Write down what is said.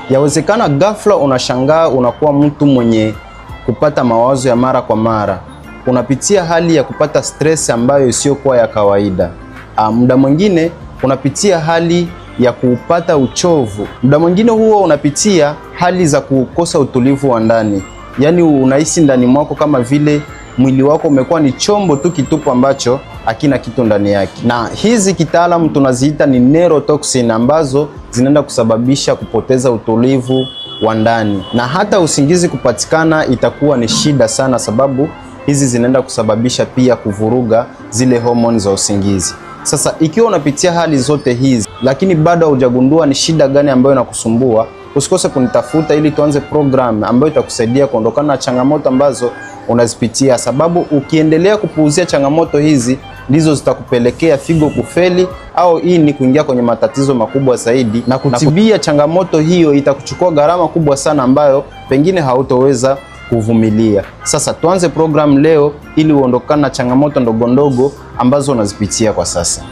Yawezekana ghafla unashangaa unakuwa mtu mwenye kupata mawazo ya mara kwa mara, unapitia hali ya kupata stress ambayo isiyokuwa ya kawaida. Muda mwingine unapitia hali ya kupata uchovu, muda mwingine huwa unapitia hali za kukosa utulivu wa ndani, yaani unahisi ndani mwako kama vile mwili wako umekuwa ni chombo tu kitupu ambacho hakina kitu ndani yake, na hizi kitaalamu tunaziita ni neurotoxin ambazo zinaenda kusababisha kupoteza utulivu wa ndani, na hata usingizi kupatikana itakuwa ni shida sana, sababu hizi zinaenda kusababisha pia kuvuruga zile homoni za usingizi. Sasa ikiwa unapitia hali zote hizi lakini bado haujagundua ni shida gani ambayo inakusumbua, usikose kunitafuta ili tuanze program ambayo itakusaidia kuondokana na changamoto ambazo unazipitia, sababu ukiendelea kupuuzia changamoto hizi ndizo zitakupelekea figo kufeli au ini kuingia kwenye matatizo makubwa zaidi, na kutibia changamoto hiyo itakuchukua gharama kubwa sana ambayo pengine hautoweza kuvumilia. Sasa tuanze program leo ili uondokane na changamoto ndogo ndogo ambazo unazipitia kwa sasa.